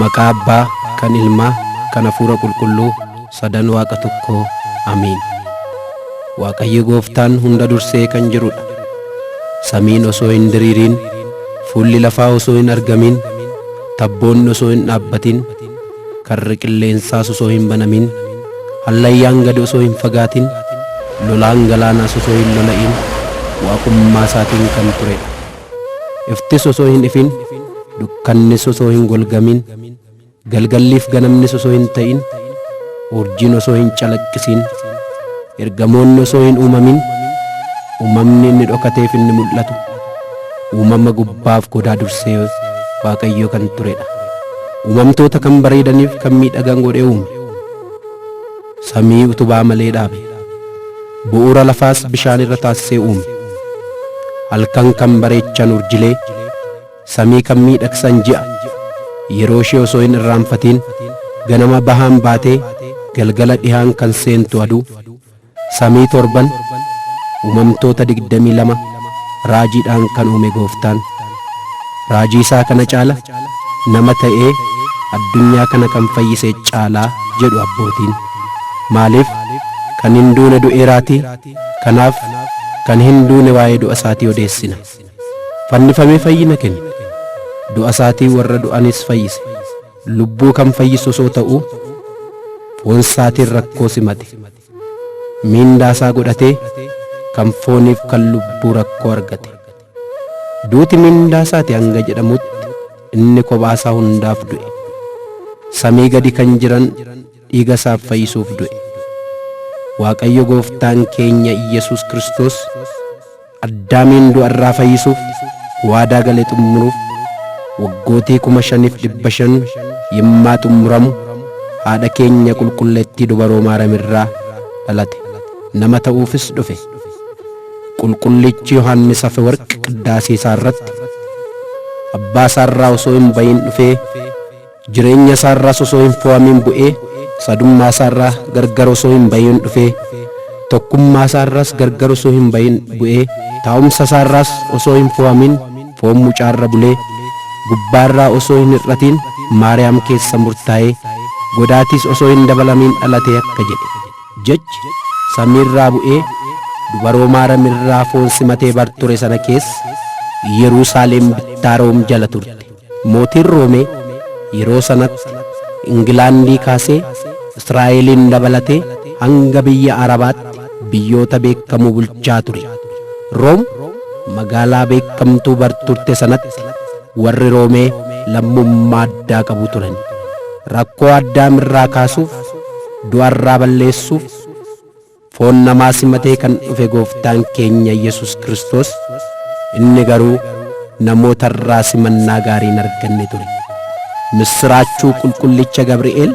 Maqaa Abbaa, kan Ilmaa, kan Hafuura Qulqulluu, sadan Waaqa tokkoo. Amiin. Waaqayyo Gooftaan hunda dursee kan jirudha. Samiin osoo hin diriiriin, fuulli lafaa osoo hin argamin, tabboonni osoo hin dhaabbatin, karri qilleensaas osoo hin banamin, hallayyaan gadi osoo hin fagaatin, lolaan galaanaas osoo hin lola'in, waaqummaa isaatiin kan turedha. Iftis osoo hin ifin, dukkannis osoo hin golgamin, galgalliif ganamnis osoo hin ta'in, urjiin osoo hin calaqqisiin, ergamoonni osoo hin uumamin, uumamni inni dhokateef inni mul'atu, uumama gubbaaf godaa dursee Waaqayyo kan turedha. Uumamtoota kan bareedaniif kan miidhagan godhee uume. Samii utubaa malee dhaabe. Bu'uura lafaas bishaan irra taasisee uume. Halkan kan bareechan urjilee, samii kan miidhagsan ji'a, yeroo ishee osoo hin irraanfatiin ganama bahaan baatee galgala dhihaan kan seentu aduu, samii torban, uumamtoota 22 raajiidhaan kan uume Gooftaan. Raajii isaa kana caala nama ta'ee addunyaa kana kan fayyise caalaa jedhu abbootiin. Maaliif kan hin duune du'eeraatii, kanaaf kan hin duune waa'ee du'a isaatii odeessina. Fannifamee fayyina kenne. Du'a isaatii warra du'anis fayyise. Lubbuu kan fayyisu osoo ta'uu foon isaatiin rakkoo simate. Miindaa isaa godhatee kan fooniif kan lubbuu rakkoo argate. Duuti mindaa isaati hanga jedhamutti inni kophaa isaa hundaaf du'e. Samii gadi kan jiran dhiiga isaaf fayyisuuf du'e. Waaqayyo Gooftaan keenya Iyyasuus Kiristoos Addaamiin du'a irraa fayyisuuf waadaa gale xumuruuf waggootii 5,500 yemmaa xumuramu haadha keenya qulqulleettii dubaroo Maaram irraa dhalate. Nama ta'uufis dhufe. Qulqullichi Yohaannis Afewarq qiddaasee isaa irratti abbaa isaa irraa osoo hin bahin dhufee jireenya isaa irraas osoo hin fo'amin bu'ee sadummaa isaa irraa gargar osoo hin bahin dhufee tokkummaa isaa irraas gargar osoo hin bahin bu'ee taa'umsa isaa irraas osoo hin fo'amin foon mucaa irra bulee gubbaa irraa osoo hin hir'atiin Maariyaam keessa murtaa'ee godaatiis osoo hin dabalamiin dhalatee akka jedhe. Jechi samiirraa bu'ee dubaroo Maaramirraa foon simatee bar ture sana keessa Yerusaalem bittaa Room jala turte. Mootiin Roomee yeroo sanatti Ingilaandii kaasee Israa'eliin dabalatee hanga biyya Arabaatti biyyoota beekamoo bulchaa ture. Room magaalaa beekamtuu bar turte sanatti warri Roomee lammummaa addaa qabu turan. Rakkoo Addaamirraa kaasuuf du'arraa balleessuuf foon namaa simatee kan dhufe Gooftaan keenya Yesus Kiristoos inni garuu namootarraa simannaa gaarii hin arganne ture. Missiraachuu qulqullicha Gabri'eel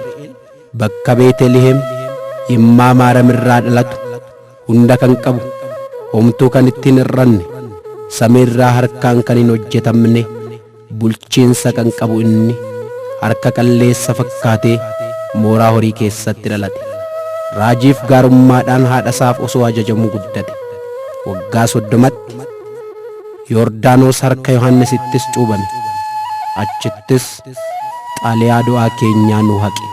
bakka Beeteliheem yemmaa Maaramirraa dhalatu hunda kan qabu homtuu kan ittiin hir'anne samiirraa harkaan kan hin hojjetamne bulchiinsa kan qabu inni harka qalleessa fakkaatee mooraa horii keessatti dhalate. Raajiif gaarummaadhaan haadha isaaf osoo ajajamuu guddate. Waggaa 30tti Yordaanos harka Yohannisittis cuubame. Achittis xaaliyaa du'aa keenyaa nu haqe.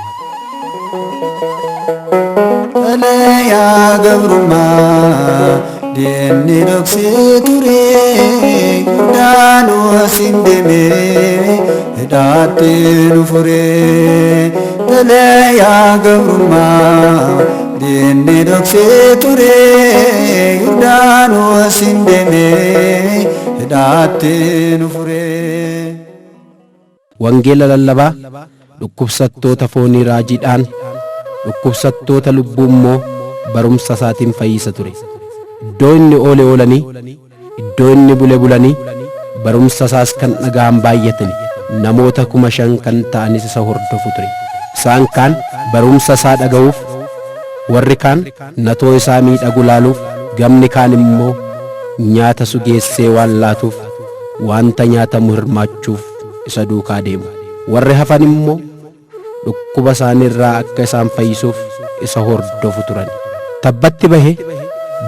Xalayaa gabrummaa diinni dhoksee ture Yordaanosiin deemee hidhaatti nu fure. Xalayaa gabrummaa diinni dhoksee ture Yordaanosiin deemee hidhaatti nu fure. Wangeela lallabaa dhukkubsattoota foonii raajiidhaan dhukkubsattoota lubbuu immoo barumsa isaatiin fayyisa ture. Iddoo inni oole oolanii, iddoo inni bule bulanii, barumsa isaas kan dhaga'an baay'atani. Namoota 5,000 kan ta'anis isa hordofu ture. Isaan kaan barumsa isaa dhaga'uuf, warri kaan natoo isaa miidhagu laaluuf, gamni kaan immoo nyaata sugeessee waan laatuuf wanta nyaatamu hirmaachuuf isa duukaa deemu. Warri hafan immoo dhukkuba isaaniirraa akka isaan fayyisuuf isa hordofu turan. Tabbatti bahe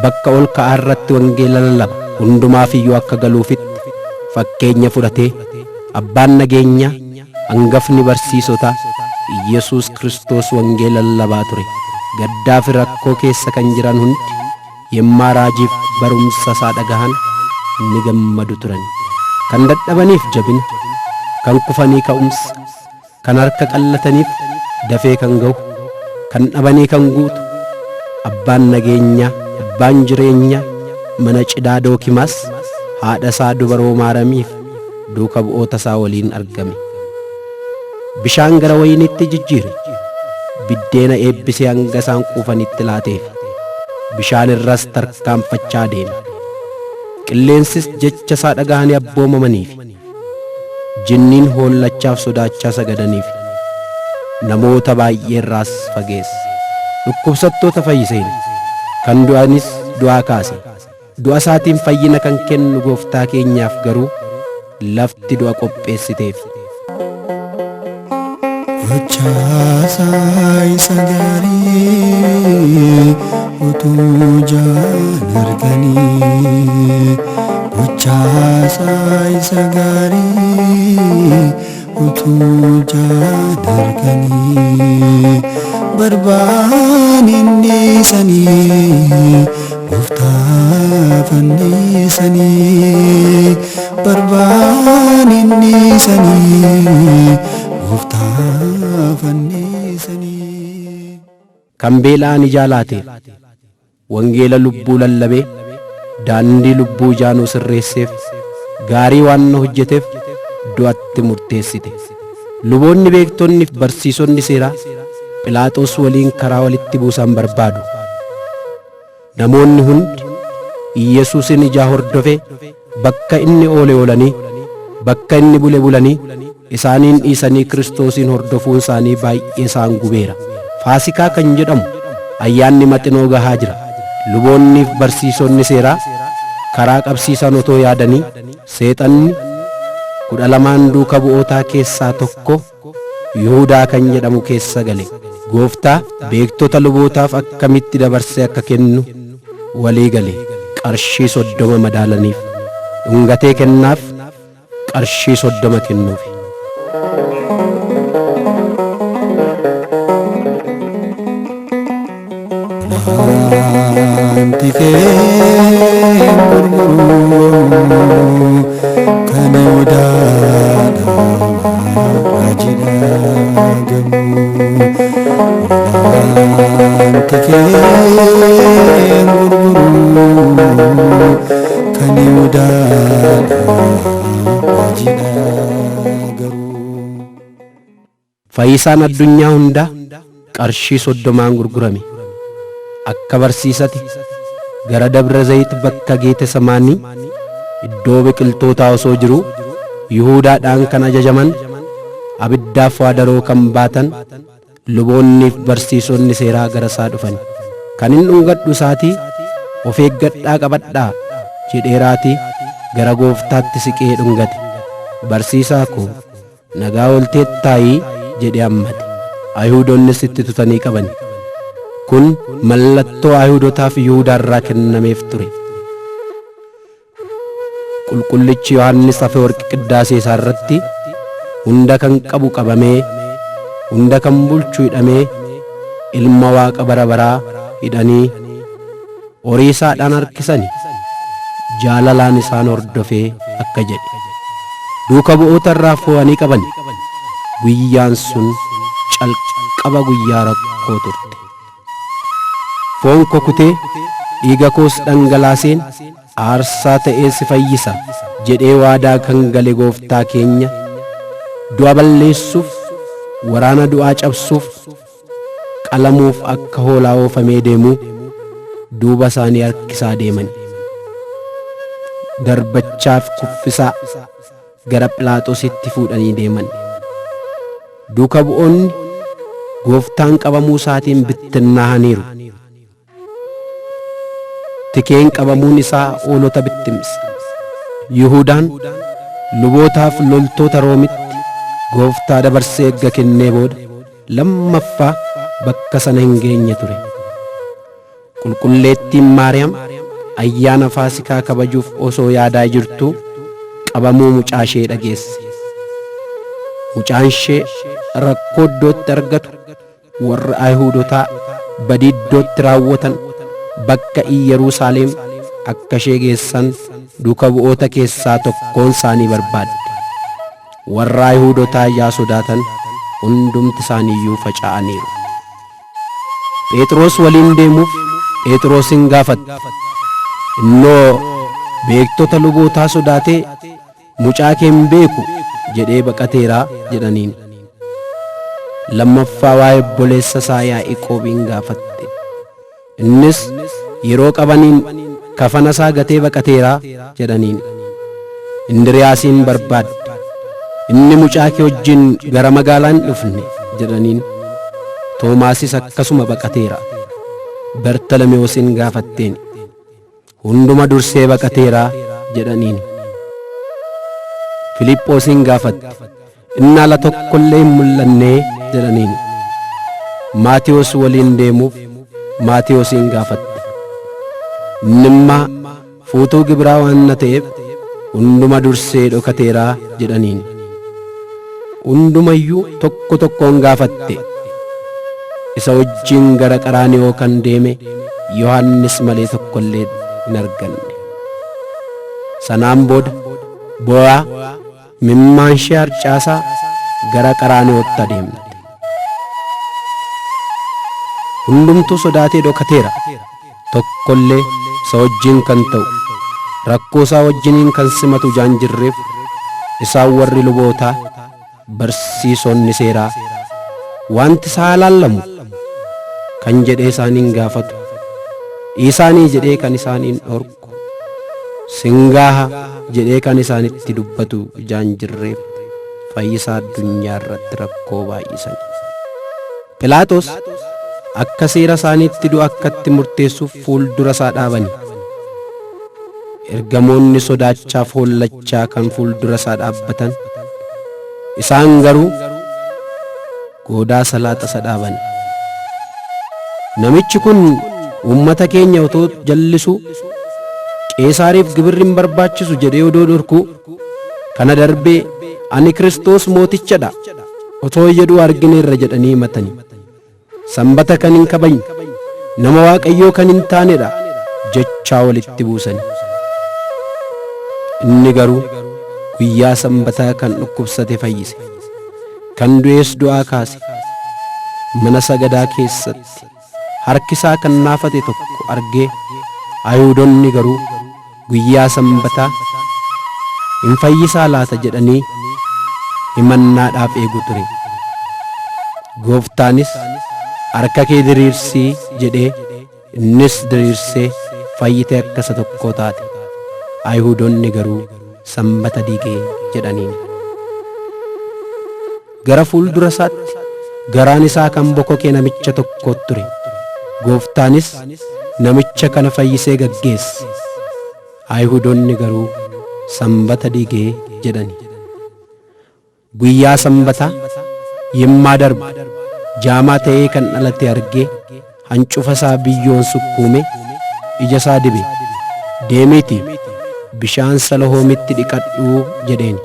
bakka ol ka'aa irratti wangeela lallaba. Hundumaaf iyyuu akka galuufitti fakkeenya fudhatee abbaan nageenyaa Hangafni barsiisotaa Iyyasuus Kiristoos wangeela lallabaa ture. Gaddaa fi rakkoo keessa kan jiran hundi yemmaa raajiif barumsa isaa dhagahan ni gammadu turan. Kan dadhabaniif jabina, kan kufanii ka'umsa, kan harka qallataniif dafee kan ga'u, kan dhabanii kan guutu, abbaan nageenyaa, abbaan jireenyaa mana cidhaa Dookimaas haadha isaa dubaroo Maaramiif duuka bu'oota isaa waliin argame. Bishaan gara wayiniitti jijjiire, biddeena eebbisee hanga isaan quufanitti laateef. Bishaan irras tarkaanfachaa deeme. Qilleensis jecha isaa dhaga'anii abboomamaniif. Jinniin hoollachaaf sodaachaa sagadaniif. Namoota baay'ee irraas fageesse. Dhukkubsattoota fayyiseen, kan du'anis du'aa kaase. Du'a isaatiin fayyina kan kennu gooftaa keenyaaf garuu lafti du'a qopheessiteef. Gochaasaa isa gaarii utuu jaan arganii, gochaasaa isa gaarii utuu jaan arganii, barbaan inni sanii gooftaa fannisanii, barbaan inni sanii gooftaa fannisanii. Kan beela'an ijaa laateef, wangeela lubbuu lallabee daandii lubbuu ijaanuu sirreesseef, gaarii waan na hojjeteef du'atti murteessite. Luboonni beektonni fi barsiisonni seeraa Phiilaaxoos waliin karaa walitti buusan barbaadu. Namoonni hundi Iyyasuusin ijaa hordofe bakka inni oole oolanii, bakka inni bule bulanii, isaaniin dhiisanii Kiristoosiin hordofuun isaanii baay'ee isaan gubeera. Faasikaa kan jedhamu ayyaanni maxinoo gahaa jira. Luboonnii fi barsiisonni seeraa karaa qabsiisan otoo yaadanii seexanni 12 duuka bu'ootaa keessaa tokko Yihuudaa kan jedhamu keessa gale. Gooftaa beektota lubootaaf akkamitti dabarsee akka kennu walii gale. Qarshii 30 madaalaniif. Dhungatee kennaaf qarshii 30 kennuufi. Wanti kee gurguru kan Yihudaadha raajidha gamu. Wanti kee gurguru kan Yihudaadha raajidha garuu. Fayyisaan addunyaa hundaa qarshii 30 gurgurame. Akka barsiisati gara Dabra Zayit bakka Geetesemaanii iddoo biqiltootaa osoo jiruu Yihuudaadhaan kan ajajaman abiddaaf waadaroo kan baatan luboonnii fi barsiisonni seeraa gara isaa dhufan. Kan hin dhungadhu isaatii of eeggadhaa qabadhaa jedheeraatii gara gooftaatti siqee dhungate. Barsiisaa koo nagaa oolteettaayii jedhee hammate. Ayihuudonnis itti tutanii qaban. Kun mallattoo Ayihuudotaaf Yihuudaarraa kennameef ture. Qulqullichi Yohaannis Afeworqi qiddaasee isaa irratti hunda kan qabu qabamee, hunda kan bulchu hidhamee, ilma Waaqa bara baraa hidhanii horii isaadhaan harkisani jaalalaan isaan hordofee akka jedhe. Duuka bu'oota irraa fo'anii qaban. Guyyaan sun calqaba guyyaa rakkoo turte. Foon koo kutee dhiiga koos dhangalaaseen aarsaa ta'ee si fayyisa jedhee waadaa kan gale gooftaa keenya du'a balleessuuf, waraana du'aa cabsuuf, qalamuuf akka hoolaa oofamee deemuu duuba isaanii harkisaa deeman. Darbachaaf kuffisaa gara Phiilaaxoositti fuudhanii deeman. Duuka bu'oonni gooftaan qabamuu isaatiin bittinnaa'aniiru. Tikeen qabamuun isaa hoolota bittimse. Yihuudaan lubootaaf loltoota Roomitti gooftaa dabarsee erga kennee booda lammaffaa bakka sana hin geenye ture. Qulqulleettiin Maariyaam ayyaana Faasikaa kabajuuf osoo yaadaa jirtuu qabamuu mucaa ishee dhageesse. Mucaan ishee rakkoo iddootti argatu warra Ayihuudotaa badii iddootti raawwatan bakka Iyyeruusaalem akka ishee geessan duuka bu'oota keessaa tokkoon isaanii barbaadde. Warra Ayihuudotaa ijaa sodaatan hundumti isaaniiyyuu faca'aniiru. Phexros waliin deemuuf Phexrosin gaafatte. Innoo beektota lubootaa sodaatee mucaa kee hin beeku jedhee baqateera jedhaniin. Lammaffaa waa'ee obboleessa isaa Yaaqoobiin gaafatte. Innis yeroo qabaniin kafana isaa gatee baqateera jedhaniin. Indiriyaasiin barbaadde. Inni mucaa kee wajjin gara magaalaa hin dhufne jedhaniin. Toomaasis akkasuma baqateera. Bartalmewoosin gaafatteen. Hunduma dursee baqateera jedhaniin. Filiphoosin gaafatte. Inni ala tokkollee hin mul'anne jedhaniin. Maatiyos waliin deemuuf Maatiyoosin gaafatte. Inni immaa fuutuu gibiraa waan na ta'eef hunduma dursee dhokateera jedhaniin. Hundumayyuu tokko tokkoon gaafatte. Isa wajjin gara Qaraaniyoo kan deeme Yohannis malee tokkollee hin arganne. Sanaan booda boo'aa mimmaan ishee harcaasaa gara Qaraaniyootti adeemte. Hundumtuu sodaatee dhokateera. Tokkollee isa wajjin kan ta'u rakkoo isaa wajjiniin kan simatu ijaan jirreef isaan warri lubootaa barsiisonni seeraa wanti isaa laallamu kan jedhee isaaniin gaafatu dhiisaanii jedhee kan isaaniin dhorku singaaha jedhee kan isaanitti dubbatu ijaan jirreef fayyisaa addunyaa irratti rakkoo baay'isan. Philaaxoos akka seera isaaniitti du'a akkatti murteessuuf fuuldura isaa dhaabani. Ergamoonni sodaachaaf hollachaa kan fuuldura isaa dhaabbatan isaan garuu goodaa salaaxa isa dhaaban. Namichi kun uummata keenya otoo jallisuu Qeesaariif gibirri hin barbaachisu jedhee odoo dhorkuu kana darbee ani Kiristoos mootichadha otoo jedhuu argineerra jedhanii himatani. Sanbata kan hin kabajne nama Waaqayyoo kan hin taanedha jechaa walitti buusani. Inni garuu guyyaa sanbataa kan dhukkubsate fayyise, kan du'es du'aa kaase, mana sagadaa keessatti harki isaa kan naafate tokko argee Ayihuudonni garuu guyyaa sanbataa hin fayyisaa laata jedhanii himannaadhaaf eegu ture. Gooftaanis harka kee diriirsii jedhee innis diriirsee fayyite akka isa tokkoo taate. Ayihuudonni garuu sanbata diigee jedhaniin. Gara fuuldura isaatti garaan isaa kan bokokee namicha tokko ture. Gooftaanis namicha kana fayyisee gaggeesse. Ayihuudonni garuu sanbata diigee jedhani. Guyyaa sanbataa yemmaa darbu jaamaa ta'ee kan dhalate argee hancufa isaa biyyoon sukkuume ija isaa dibe. Deemiitii bishaan Salahoomitti dhiqadhuu jedheen.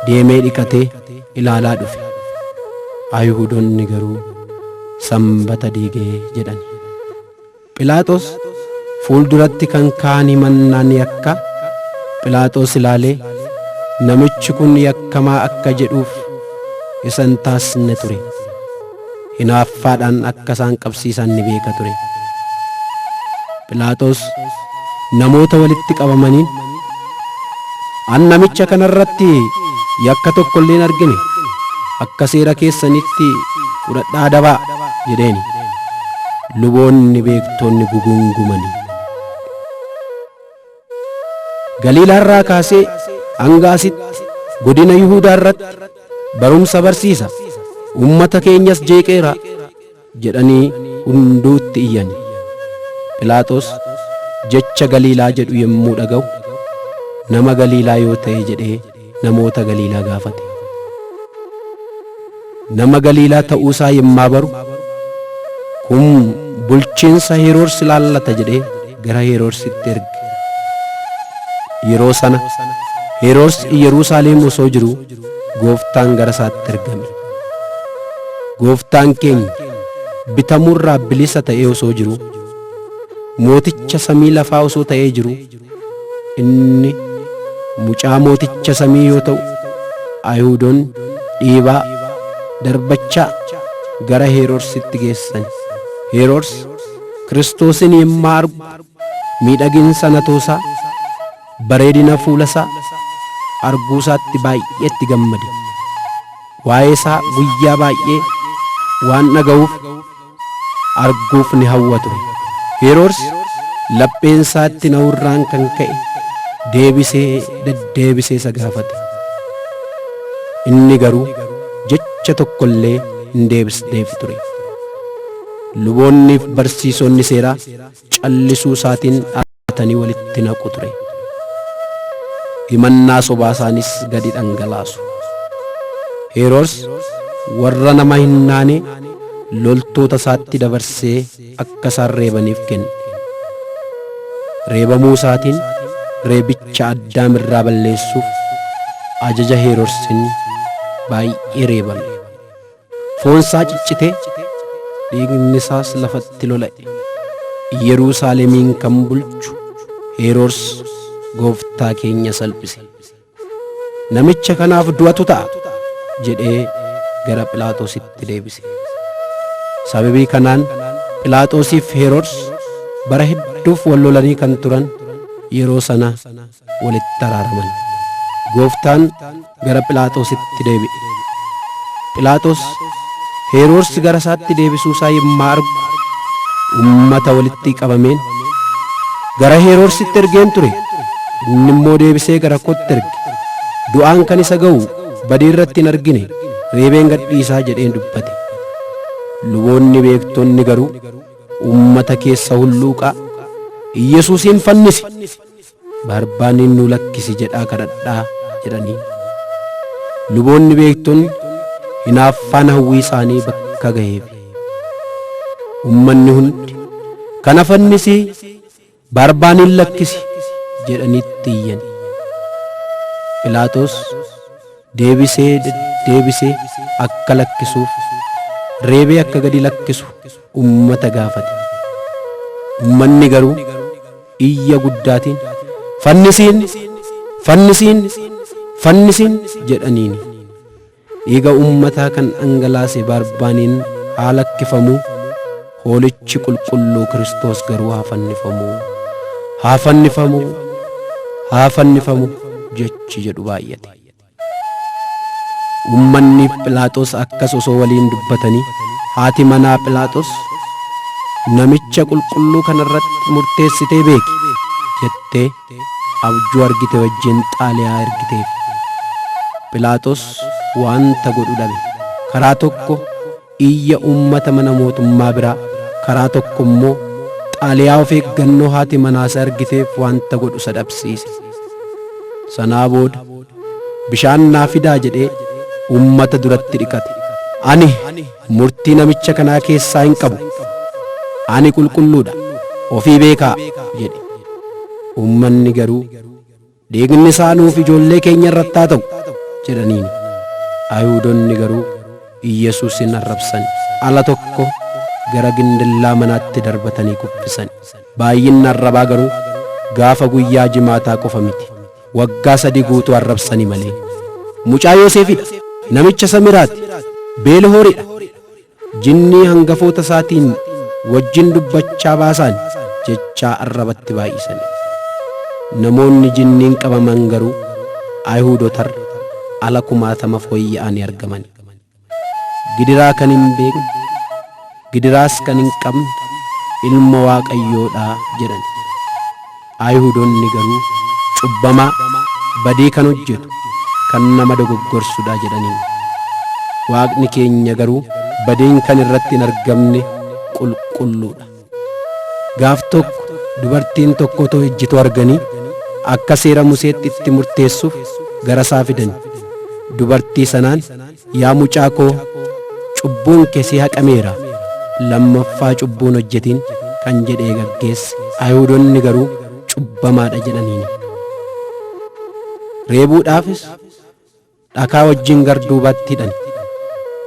Deemee dhiqatee ilaalaa dhufe. Ayihuudonni garuu sanbata diigee jedhan. Philaaxoos fuulduratti kan ka'an himannaan yakka Philaaxoos ilaalee namichi kun yakkamaa akka jedhuuf isa hin taasisne ture. Hinaaffaadhaan akka isaan qabsiisan ni beeka ture. Philaaxoos namoota walitti qabamaniin an namicha kanarratti yakka tokko illee hin argine akka seera keessanitti fudhadhaa adabaa jedheeni. Luboonni beektonni gugungumanii. Galiilaarraa kaasee hanga asitti godina Yihuudaa irratti barumsa barsiisa uummata keenyas jeeqeera jedhanii hunduutti iyyan. Philaaxoos jecha Galiilaa jedhu yommuu dhaga'u nama Galiilaa yoo ta'e jedhee namoota Galiilaa gaafate. Nama Galiilaa ta'uusaa yemmaa baru kun bulchiinsa Heroors ilaallata jedhee gara Heroorsitti erge. Yeroo sana Heroors Yerusaalem osoo jiruu Gooftaan gara isaatti ergame. Gooftaan keenya bitamuurraa bilisa ta'ee osoo jiru, mooticha samii lafaa osoo ta'ee jiru, inni mucaa mooticha samii yoo ta'u, Ayihudoonni dhiibaa darbachaa gara Heroorsitti geessan. Heroors Kiristoosin yemmaa argu miidhaginsa natoosaa, bareedina fuula isaa arguu isaatti baay'eetti gammade. Waa'ee isaa guyyaa baay'ee waan dhaga'uuf arguuf ni hawwa ture. Heroors lapheen isaatti na'urraan kan ka'e deebisee deddeebisee isa gaafate. Inni garuu jecha tokko illee hin deebisneef ture. Luboonnii fi barsiisonni seeraa callisuu isaatiin dhaabbatanii walitti naqu ture. Himannaa sobaa isaanis gadi dhangalaasu. Heroors warra nama hin naane loltoota isaatti dabarsee akka isaan reebaniif kenne. Reebamuu isaatiin reebicha Addaam irraa balleessuuf ajaja Heroorsin baay'ee reebame. Foon isaa ciccitee dhiigni isaas lafatti lola'e. Yerusaalemiin kan bulchu Heroors gooftaa keenya salphise. Namicha kanaaf du'atu ta'a jedhee gara Phiilaaxoositti deebise. Sababii kanaan Phiilaaxoosiif Heroors bara hedduuf wal lolanii kan turan yeroo sana walitti araaraman. Gooftaan gara Phiilaaxoositti deebi'e. Phiilaaxoos Heroors gara isaatti deebisuu isaa yemmaa argu ummata walitti qabameen gara Heroorsitti ergeen ture. Inni immoo deebisee gara kootti erge. Du'aan kan isa ga'u badii irratti hin argine, reebeen gadhiisaa jedheen dubbate. Luboonni beektonni garuu ummata keessa hulluuqaa Iyyasuusin fannisi, Barbaaniin nu lakkisi jedhaa kadhadhaa jedhanii. Luboonni beektonni hinaaffaan hawwii isaanii bakka ga'eef. Ummanni hundi kana fannisi, Barbaaniin lakkisi jedhanitti iyyan. Phiilaaxoos deebisee deddeebisee akka lakkisuuf reebee akka gadi lakkisu ummata gaafate. Ummanni garuu iyya guddaatiin fannisiin, fannisiin, fannisiin jedhaniini. Dhiiga ummataa kan dhangalaase Barbaaniin haa lakkifamuu, hoolichi qulqulluu Kiristoos garuu haa fannifamuu, haa fannifamuu, haa fannifamu jechi jedhu baay'ate. Ummanni Phiilaaxoos akkas osoo waliin dubbatanii haati manaa Phiilaaxoos namicha qulqulluu kanarratti murteessitee beeki jettee abjuu argite wajjin xaaliyaa ergiteef. Phiilaaxoos wanta godhu dhabe. Karaa tokko iyya ummata mana mootummaa biraa, karaa tokko immoo xaaliyaa of eeggannoo haati manaasa argiteef wanta godhu isa dhabsiise. Sanaa booda bishaan naa fidaa jedhee ummata duratti dhiqate. Ani murtii namicha kanaa keessaa hin qabu. Ani qulqulluudha, ofii beekaa jedhe. Ummanni garuu dhiigni isaa nuuf ijoollee keenya irratti haa ta'u jedhaniin. Ayihuudonni garuu Iyyasuusin arrabsan. Ala tokko gara gindillaa manaatti darbatanii kuffisan. Baay'inni arrabaa garuu gaafa guyyaa jimaataa qofa miti. Waggaa 3 guutuu arrabsani malee. Mucaa Yoosefidha. Namicha Samiraati. Beelhooridha. Jinnii hangafoota isaatiin wajjin dubbachaa baasaan jechaa arrabatti baay'isan. Namoonni jinniin qabaman garuu Ayihuudotarra ala 20,000 fooyya'anii argaman. Gidiraa kan hin beekne, gidiraas kan hin qabne ilma Waaqayyoodha jedhan. Ayihuudonni garuu cubbamaa, badii kan hojjetu, kan nama dogoggorsudha jedhaniin. Waaqni keenya garuu badiin kan irratti hin argamne qulqulluudha. Gaaf tokko dubartiin tokko otoo ejjituu arganii akka seera Museetti itti murteessuuf gara isaa fidan. Dubartii sanaan, yaa mucaa koo, cubbuun kee si haqameera, lammaffaa cubbuun hojjetin kan jedhee gaggeesse. Ayihuudonni garuu cubbamaadha jedhaniin. Reebuudhaafis Dhakaa wajjin gar duubaatti hidhan.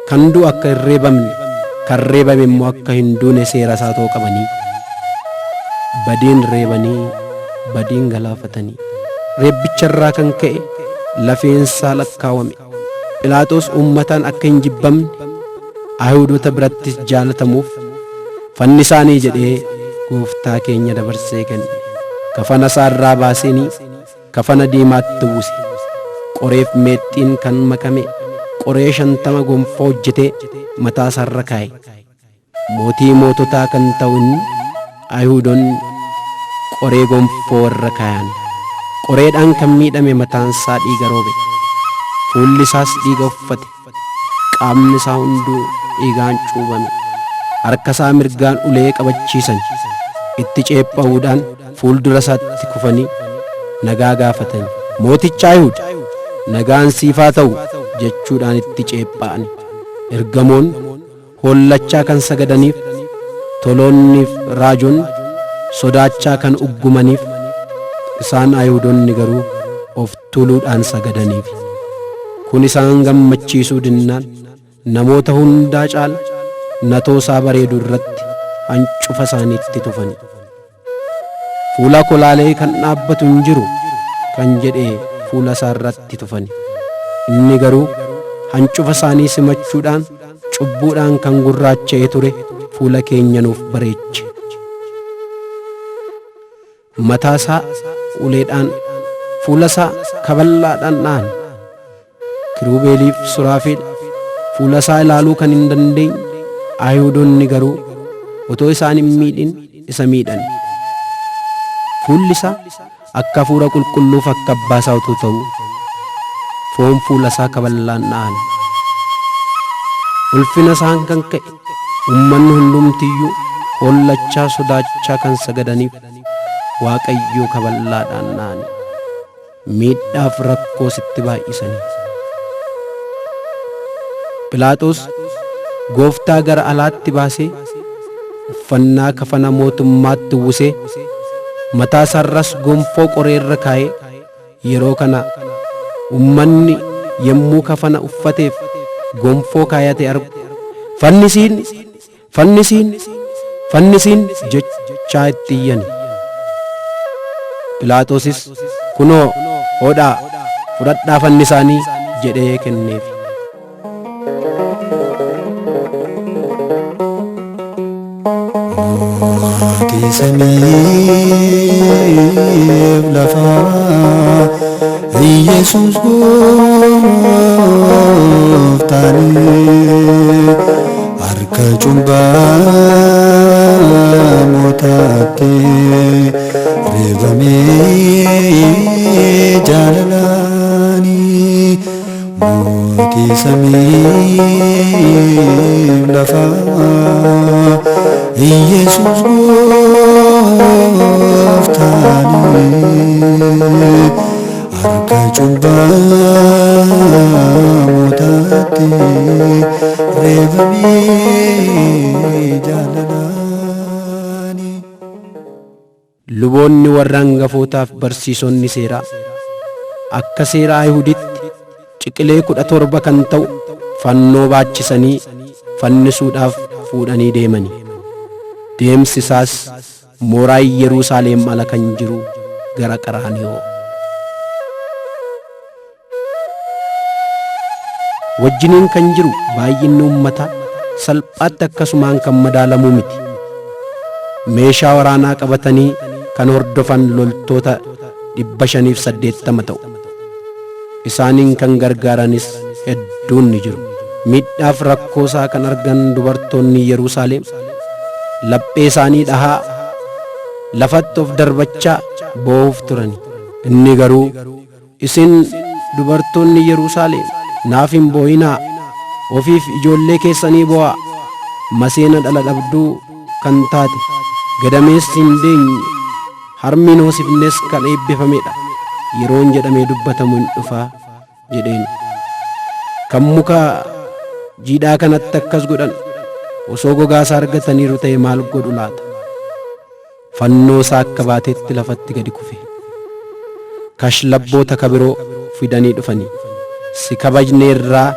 Kan du'u akka hin reebamne, kan reebame immoo akka hin duune seera isaa too qabanii. Badiin reebanii, badiin galaafatanii. Reebbicha irraa kan ka'e lafeen isaa lakkaawame. Philaaxoos uummataan akka hin jibbamne, Ayihuudota birattis jaalatamuuf fannisaanii jedhee gooftaa keenya dabarsee kenne. Kafana isaa irraa baaseenii kafana diimaatti uwwise. Qoreef meexxiin kan makame qoree 50 gonfoo hojjetee mataa isaarra kaa'e. Mootii moototaa kan ta'u inni Ayihuudonni qoree gonfoo irra kaayan. Qoreedhaan kan miidhame mataan isaa dhiiga roobe. Fuulli isaas dhiiga uffate. Qaamni isaa hunduu dhiigaan cuubame. Harka isaa mirgaan ulee qabachiisan. Itti ceepha'uudhaan fuuldura isaatti kufanii nagaa gaafatan. Mooticha Ayihuud, nagaan siif haa ta'u jechuudhaan itti ceepha'an. Ergamoonni hollachaa kan sagadaniif, toloonniif raajonni sodaachaa kan uggumaniif, isaan Ayihuudonni garuu of tuuluudhaan sagadaniif. Kun isaan gammachiisuu dinnaan namoota hundaa caala natoo isaa bareedu irratti hancufa isaaniitti tufani. Fuula kolaalee kan dhaabbatu hin jiru kan jedhe fuula isaa irratti tufani. Inni garuu hancufa isaanii simachuudhaan cubbuudhaan kan gurraacha'ee ture fuula keenya nuuf bareeche. Mataa isaa uleedhaan, fuula isaa kaballaadhaan dha'an. Kiruubeeliif Suraafeel fuula isaa ilaaluu kan hin dandeenye, Ayihuudonni garuu otoo isaan hin miidhin isa miidhan. Fuulli isaa akka hafuura qulqulluuf akka abbaa isaa utuu ta'uu foon fuula isaa kaballaan dha'an. Ulfina isaan kan ka'e uummanni hundumtiyyuu hollachaa sodaachaa kan sagadaniif Waaqayyoo kaballaadhaan dha'an. Miidhaaf rakkoo sitti baay'isanii. Philaaxoos gooftaa gara alaatti baasee uffannaa kafana mootummaatti uwwisee mataa isaarras gonfoo qoree irra kaa'ee yeroo kana ummanni yommuu kafana uffateef gonfoo kaayate argu fannisiin Fannisiin! Fannisiin! jechaa itti iyyani. Philaaxoosis, Kunoo, hodhaa, fudhadhaa fannisaanii jedhee kenneef. Mootii samiif lafaa Iyesuus gooftaanii harka cubbamootaatti reebamee jaalalaanii mootii samiif lafaa Iyesuus gooftaanii harka cubbamootaatti reebamee jaalalaanii. Luboonni warra hangafootaaf barsiisonni seeraa akka seera Ayihuditti ciqilee 17 kan ta'u fannoo baachisanii fannisuudhaaf fuudhanii deemani. Deemsi isaas mooraa Iyyeruusaaleem ala kan jiru gara Qaraaniyoo. Wajjiniin kan jiru baay'inni uummataa salphaatti akkasumaan kan madaalamuu miti. Meeshaa waraanaa qabatanii kan hordofan loltoota 580 ta'u. Isaaniin kan gargaaranis hedduun ni jiru. Miidhaaf rakkoo isaa kan argan dubartoonni Yerusaalem laphee isaanii dhahaa lafatti of darbachaa boo'uuf turani. Inni garuu isin dubartoonni Yerusaalem naaf hin boo'inaa, ofiif ijoollee keessanii boo'aa, maseena dhala dhabduu kan taate gadameessi hin deenye harmi hin hoosifnes kan eebbifamedha yeroon jedhamee dubbatamu hin dhufa jedheen. Kan muka jiidhaa kanatti akkas godhan osoo gogaa isaa argataniiru ta'e maal godhu laata? Fannoo isaa akka baatetti lafatti gadi kufe. Kashlabboota ka biroo fidanii dhufanii. Si kabajneerraa,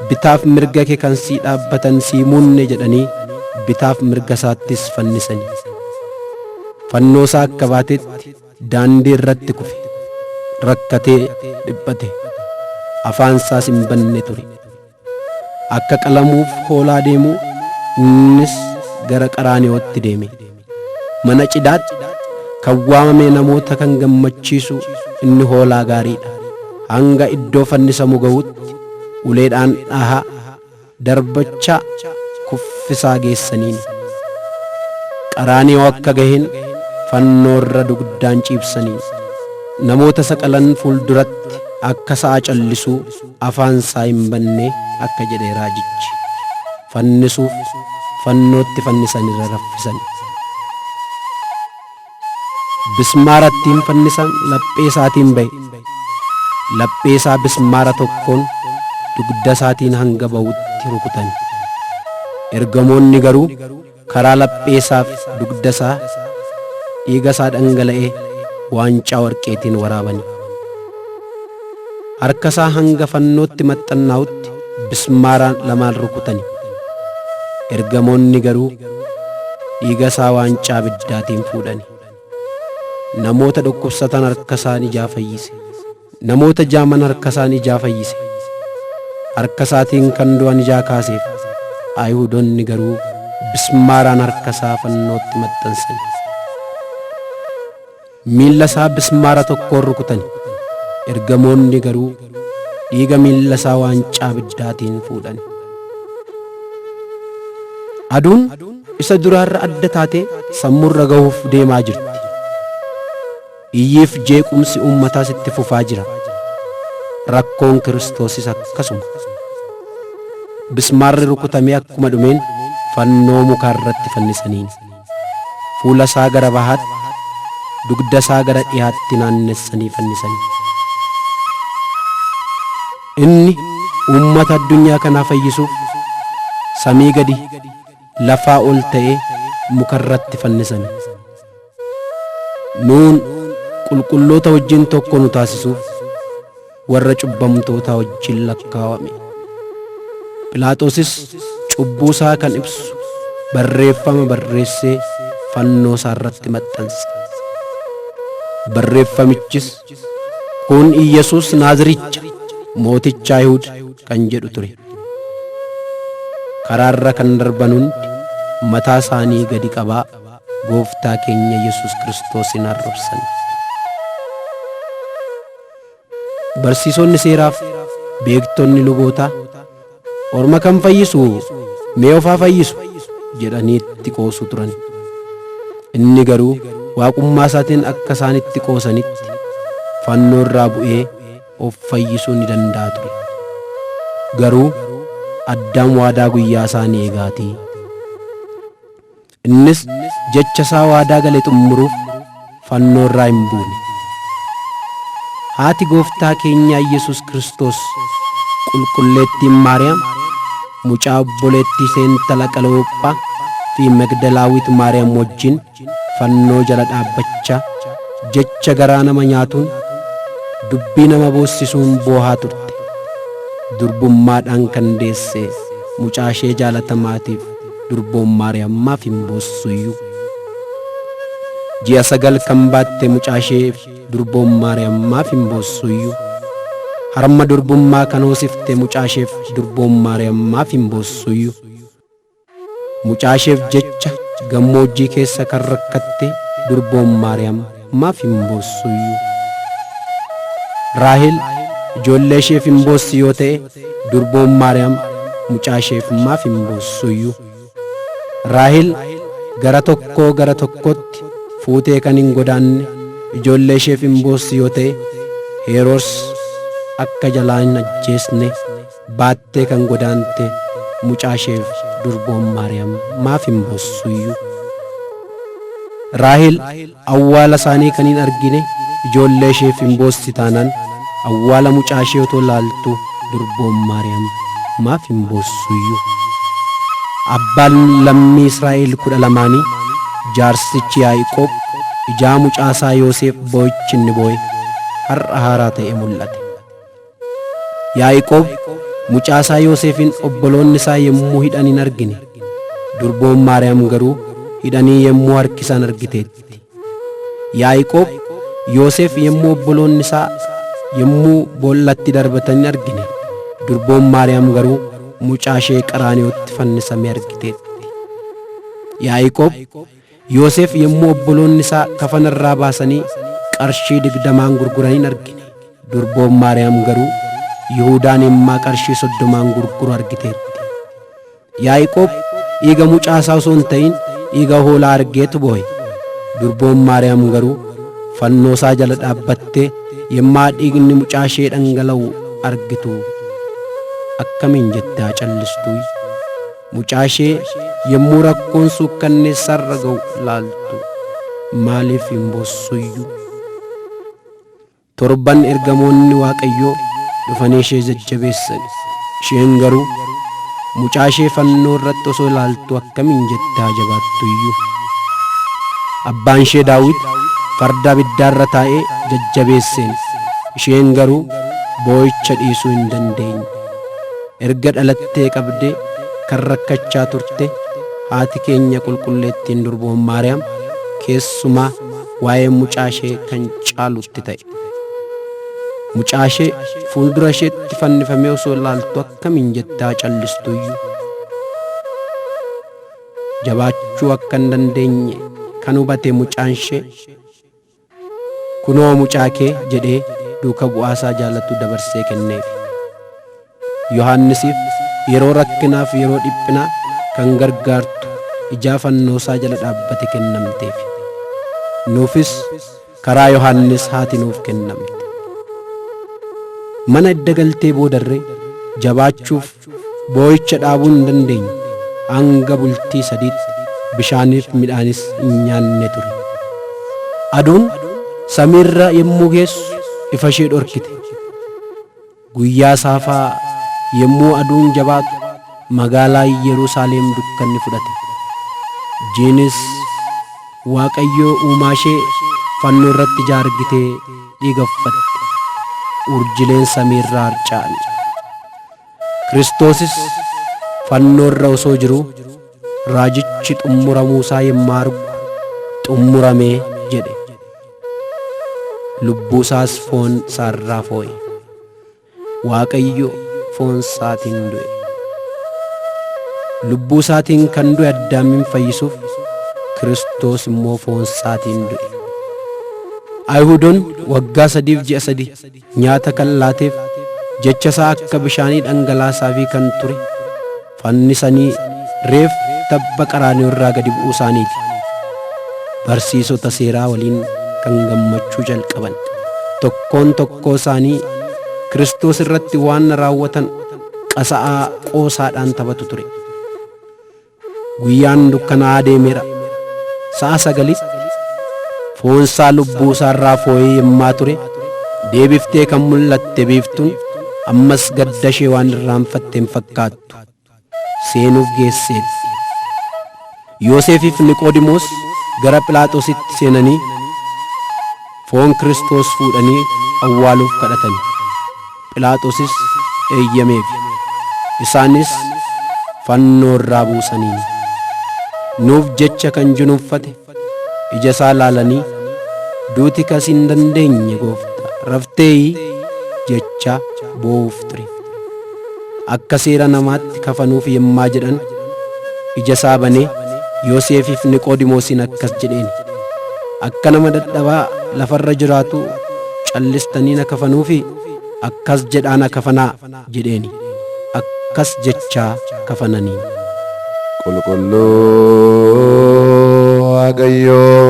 bitaaf mirga kee kan sii dhaabbatan sii muunne jedhanii bitaaf mirga isaattis fannisani. Fannoo isaa akka baatetti daandii irratti kufe. Rakkatee dhiphate. Afaan isaas hin banne ture. Akka qalamuuf hoolaa deemu innis gara Qaraaniyootti deeme. Mana cidhaatti kan waamame namoota kan gammachiisu inni hoolaa gaariidha. Hanga iddoo fannisamu ga'utti uleedhaan dhahaa, darbachaa, kuffisaa geessaniin. Qaraaniyoo akka gaheen fannoo irra dugdaan ciibsaniin. Namoota isa qalan fuulduratti akka sa'a callisuu afaan isaa hin banne akka jedhe raajichi. Fannisuuf fannootti fannisan irra raffisan. Bismaara ittiin fannisan laphee isaatiin ba'e. Laphee isaa bismaara tokkoon dugda isaatiin hanga ba'utti rukutan. Ergamoonni garuu karaa laphee isaaf dugda isaa dhiiga isaa dhangala'ee waancaa warqeetiin waraabani. Harka isaa hanga fannootti maxxannaa'utti bismaaraan lamaan rukutani. Ergamoonni garuu dhiiga isaa waancaa abiddaatiin fuudhani. Namoota dhukkubsatan harka isaan ijaa fayyise. Namoota jaaman harka isaan ijaa fayyise. Harka isaatiin kan du'an ijaa kaaseef. Ayihuudonni garuu bismaaraan harka isaa fannootti maxxansan. Miilla isaa bismaara tokkoon rukutani. Ergamoonni garuu dhiiga miilla isaa waancaa abiddaatiin fuudhan. Aduun isa duraarra adda taatee sammuurra gahuuf deemaa jirti. Iyyiif jeequmsi uummataas itti fufaa jira. Rakkoon Kiristoosis akkasuma. Bismaarri rukutamee akkuma dhumeen fannoo mukaa irratti fannisaniin. Fuula isaa gara bahaatti, dugda isaa gara dhiyaatti naannessanii fannisan. Inni uummata addunyaa kanaa fayyisuuf samii gadi lafaa ol ta'ee muka irratti fannisame. Nuun qulqulloota wajjin tokko nu taasisuuf warra cubbamtoota wajjin lakkaawame. Phiilaaxoosis cubbuu isaa kan ibsu barreeffama barreessee fannoo isaa irratti maxxanse. Barreeffamichis kun Iyyasuus Naaziricha mooticha Ayihuud kan jedhu ture. Karaarra kan darban hundi mataa isaanii gadi qabaa gooftaa keenya Yesuus Kiristoosin arrabsan. Barsiisonni seeraaf beektonni lubootaa orma kan fayyisu mee ofaa fayyisu jedhanii itti qoosu turan. Inni garuu waaqummaa isaatiin akka isaan itti qoosanitti fannoo irraa bu'ee of fayyisuu ni danda'a ture. Garuu Addaam waadaa guyyaa isaa ni eegaatii. Innis jecha isaa waadaa gale xumuruuf fannoo irraa hin buune. Haati gooftaa keenyaa Yesuus Kiristoos qulqulleettiin Maariyaam mucaa obboleettii ishee intala Qalawophaa fi Magdalaawit Maariyaam wajjin fannoo jala dhaabbachaa jecha garaa nama nyaatuun dubbii nama boossisuun boohaa turte. Durbummaadhaan kan deesse mucaa ishee jaalatamaatiif durboon Maariyaam maaf hin boossuyyuu? Ji'a 9 kan baatte mucaa isheef durboon Maariyaam maaf hin boossuyyuu? Harma durbummaa kan hoosifte mucaa isheef durboon Maariyaam maaf hin boossuyyuu? Mucaa isheef jecha gammoojjii keessa kan rakkatte durboon Maariyaam maaf hin boossuyyuu? Raahel ijoollee isheef hin boossi yoo ta'e durboon Maariyaam mucaa isheef maaf hin boossuyyuu? Raahel gara tokkoo gara tokkotti fuutee kan hin godaanne ijoollee isheef hin boossi yoo ta'e Heroos akka jalaa hin ajjeesne baattee kan godaante mucaa isheef durboon Maariyaam maaf hin boossuyyuu? Raahel awwaala isaanii kan hin argine ijoollee isheef hin boossi taanaan awwaala mucaa ishee otoo laaltu durboon Maariyaam maaf hin boossuyyuu? Abbaan lammii Israa'el 12 jaarsichi Yaaqoob ijaa mucaa isaa Yoosef boo'ichi inni boo'e har'a haaraa ta'e mul'ate. Yaa'iqoob mucaasaa Yoosefin obboloonni isaa yommuu hidhan hin argine. Durboon Maariyaam garuu hidhanii yommuu harkisan argiteetti. Yaa'iqoob Yoosef yommuu obboloonni isaa yommuu boollatti darbatan hin argine. Durboon Maariyaam garuu mucaa ishee Qaraaniyootti fannisamee argiteetti. Yaa'iqoob Yoosef yommuu obboloonni isaa kafana irraa baasanii qarshii 20n gurguran hin argine. Durboon Maariyaam garuu Yihuudaan yemmaa qarshii 30n gurguru argiteetti. Yaa'iqoob dhiiga mucaa isaa osoo hin ta'in dhiiga hoolaa argeetu boo'e. Durboon Maariyaam garuu fannoo isaa jala dhaabbattee yemmaa dhiigni mucaa ishee dhangala'u argitu akkamiin jettee haa callistuuy? Mucaa ishee yommuu rakkoon suukkanneessaarra ga'u laaltu maaliif hin boossuyyuu? Torban ergamoonni Waaqayyoo dhufanii ishee jajjabeessan. Isheen garuu mucaa ishee fannoo irratti osoo ilaaltu akkamiin jettee haa jabaattuyyuu? Abbaan ishee Daawit farda abiddaarra taa'ee jajjabeesseen. Isheen garuu boo'icha dhiisuu hin dandeenye. Erga dhalattee qabdee kan rakkachaa turte haati keenya qulqulleettiin durboon Maariyaam keessumaa waa'ee mucaa ishee kan caalutti ta'e. Mucaa ishee fuuldura isheetti fannifamee osoo ilaaltu akkamiin jettee haa callistuyyuu? Jabaachuu akka hin dandeenye kan hubate mucaan ishee kunoo mucaa kee jedhee duuka bu'aasaa jaalatu dabarsee kenneef. Yohaannisiif yeroo rakkinaaf yeroo dhiphinaa kan gargaartu ijaa fannoosaa jala dhaabbate kennamteef. Nuufis karaa Yohaannis haati nuuf kennamte. Mana edda galtee boodarree jabaachuuf boo'icha dhaabuu hin dandeenye. Hanga bultii 3tti bishaaniif midhaanis hin nyaanne ture. Aduun samiirra yommuu geessu ifa ishee dhorkite. Guyyaa saafaa yommuu aduun jabaatu magaalaa Yerusaalem dukkanni fudhate. Jiinis Waaqayyoo uumaa ishee fannoo irratti ija argitee dhiiga uffatte. Urjileen samiirraa harca'an. Kiristoosis fannoo irra osoo jiruu raajichi xummuramuu isaa yemmaa argu xummuramee jedhe. Lubbuu isaas foon isaarraa foo'e. Waaqayyo foon isaatiin du'e. Lubbuu isaatiin kan du'e Addaamin fayyisuuf Kiristoos immoo foon isaatiin du'e. Ayihuudonni waggaa 3f ji'a 3 nyaata kan laateef jecha isaa akka bishaanii dhangalaasaafii kan ture fannisanii reef tabba Qaraaniyoo irraa gadi bu'uu isaaniiti. Barsiisota seeraa waliin kan gammachuu jalqaban tokkoon tokkoo isaanii Kiristoos irratti waan raawwatan qasa'aa qoosaadhaan taphatu ture. Guyyaan dukkanaa'aa deemeera. Sa'a 9tti foonsaa lubbuu isaarraa foo'ee yemmaa ture deebiftee kan mul'atte biiftuun ammas gadda ishee waan irraanfatte hin fakkaattu. Seenuuf geesseetti. Yooseefiif Niqoodimoos gara Philaaxoositti seenanii foon Kiristoos fuudhanii awwaaluuf kadhatan. Philaaxoosis eeyyameef. Isaanis fannoo irraa buusaniin. Nuuf jecha kan junuunfate ija isaa laalanii duuti kas hin dandeenye goofta rafteeyi jecha boo'uuf ture. Akka seera namaatti kafanuuf yemmaa jedhan ija isaa banee Yooseefiif Niqoodimoosiin akkas jedheen. Akka nama dadhabaa lafarra jiraatu callistanii na kafanuufi akkas jedhaa na kafanaa jedheeni. Akkas jechaa kafananiin. Qulqulluu Waaqayyoo,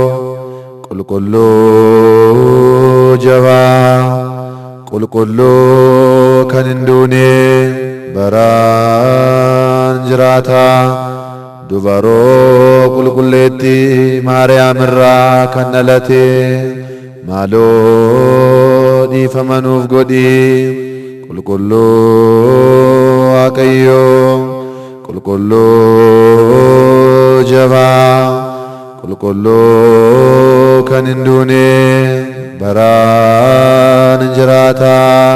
qulqulluu jabaa, qulqulluu kan hin duune baraan jiraataa, dubaroo qulqulleettii Maariyaam irraa kan dhalate maaloo dhiifama nuuf godhi. Qulqulluu Waaqayyoo, qulqulluu jabaa, qulqulluu kan hin duune baraan jiraataa,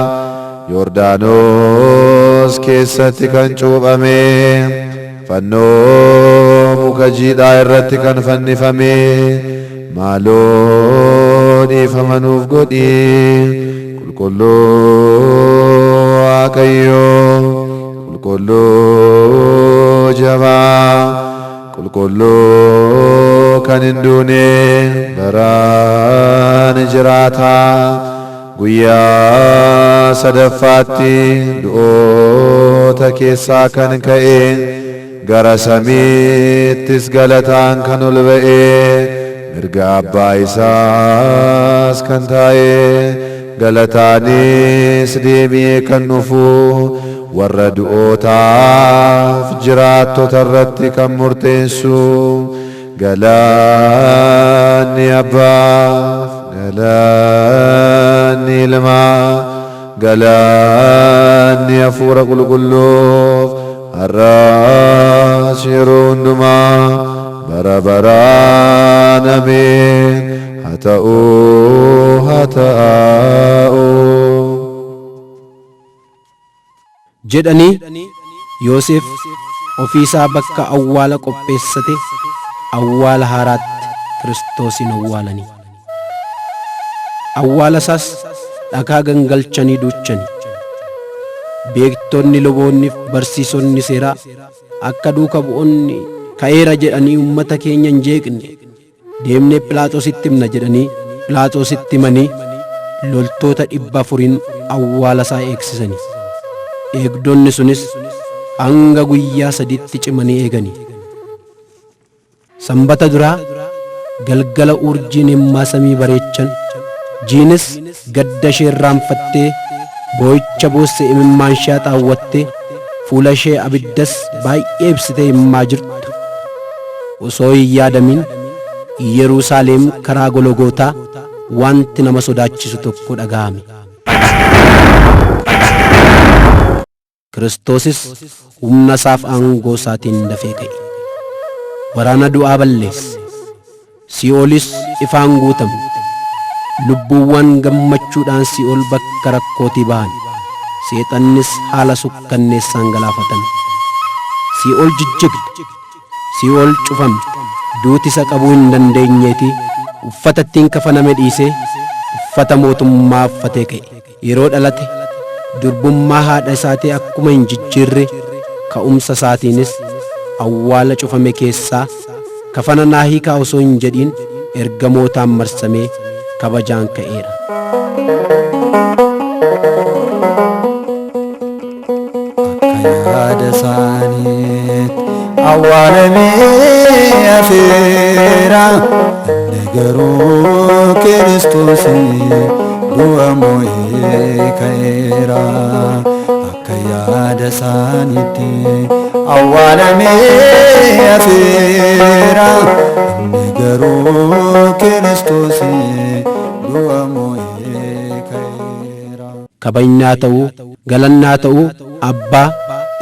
Yordaanos keessatti kan cuuphame, fannoo muka jiidhaa irratti kan fannifame, maaloo dhiifama nuuf godhi. Qulqulluu Waaqayyoo, qulqulluu jabaa, qulqulluu kan hin duune, baraan jiraataa, guyyaa sadaffaatti du'oota keessaa kan ka'e, gara samiittis galataan kan ol ba'e, mirga abbaa isaas kan taa'e, galataanis deebi'ee kan dhufu, warra du'ootaaf jiraattota irratti kan murteessu, galanni abbaaf, galanni ilmaa, galanni hafuura qulqulluuf har'as yeroo hundumaa bara baraan ameen. Haa ta'u, haa ta'u. Jedhanii Yoosef ofii isaa bakka awwaala qopheessate, awwaala haaraatti Kiristoosin awwaalanii. Awwaala isaas dhagaa gangalchanii duuchani. Beektonni, luboonni fi barsiisonni seeraa akka duuka bu'oonni ka'eera jedhanii uummata keenya hin jeeqne, deemnee Phiilaaxoositti himna jedhanii Phiilaaxoositti himanii loltoota 400 awwaala isaa eegsisanii. Eegdonni sunis hanga guyyaa 3tti cimanii eeganii. Sanbata duraa galgala urjiin himmaa samii bareechan, jiinis gadda ishee irraanfattee, boo'icha boosse imimmaan ishee haxaawwattee, fuula ishee abiddas baay'ee ibsitee himmaa jirtu. Osoo hin yaadamin Yerusaalem karaa Gologootaa wanti nama sodaachisu tokko dhaga'ame. Kiristoosis humna isaaf aangoo isaatiin dafee ka'e. Waraana du'aa balleesse. Sii'oolis ifaan guutame. Lubbuuwwan gammachuudhaan sii'ool bakka rakkootii bahan. Seexannis haala sukkanneessaan galaafatame. Sii'ool jijjigde. Sii'ool cufame. Duuti isa qabuu hin dandeenyeetii uffata ittiin kafaname dhiisee uffata mootummaa uffatee ka'e. Yeroo dhalate durbummaa haadha isaatii akkuma hin jijjiirre, ka'umsa isaatiinis awwaala cufame keessaa kafana naa hiikaa osoo hin jedhiin ergamootaan marsamee kabajaan ka'eera. Akka yaada isaaniitti awwaalamee hafeera, inni garuu Kiristoos du'a moo'ee ka'eera. Akka yaada isaaniitti awwaalamee hafeera, inni garuu Kiristoos du'a moo'ee ka'eera. Kabajnaa ta'uu, galannaa ta'uu Abbaa,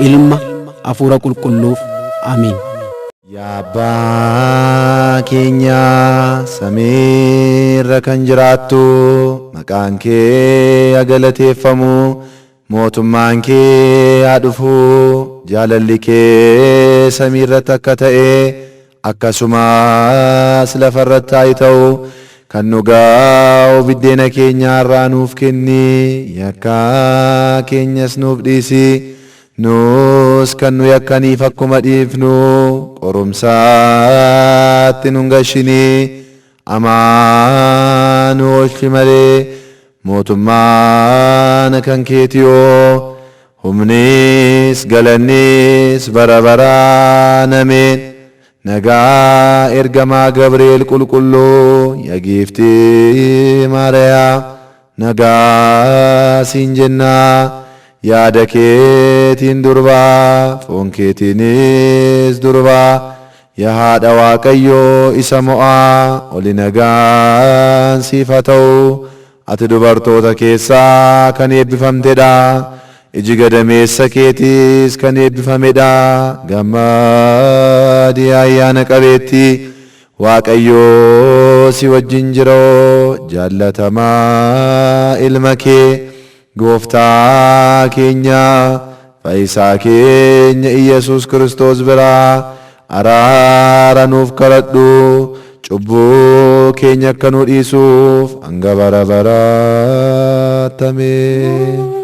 Ilma, Hafuura Qulqulluuf. Amiin. Yaa Abbaa keenya samiirra kan jiraattu, maqaan kee haa galateeffamu, mootummaan kee haa dhufu, jaalalli kee samiirratti akka ta'e akkasumas lafarratti haa ta'u. Kan nu gaa'u biddeena keenya har'aa nuuf kenni, yakka keenyas nuuf dhiisi, nus kan nu yakkaniif akkuma dhiifnu, qorumsaatti nun gashini, amaa nu oolchi malee, mootummaan kan keetiyoo, humnis galannis bara baraan ameen. Nagaa ergamaa Gabri'eel qulqulluu, yaa giiftii Maariyaam, nagaa siin jennaa. Yaada keetiin durbaa, foon keetiinis durbaa, yaa haadha Waaqayyoo isa mo'aa, oli nagaan siif haa ta'u. Ati dubartoota keessaa kan eebbifamtedha. Iji gadameessa keetiis kan eebbifamedha. Gammadii ayyaana qabeettii, Waaqayyoo si wajjin jiroo, jaallatamaa ilma kee Gooftaa keenya Fayyisaa keenya Iyyasuus Kiristoos biraa araara nuuf kadhadhu, cubbuu keenya akka nu dhiisuuf hanga bara baraatti. Ameen.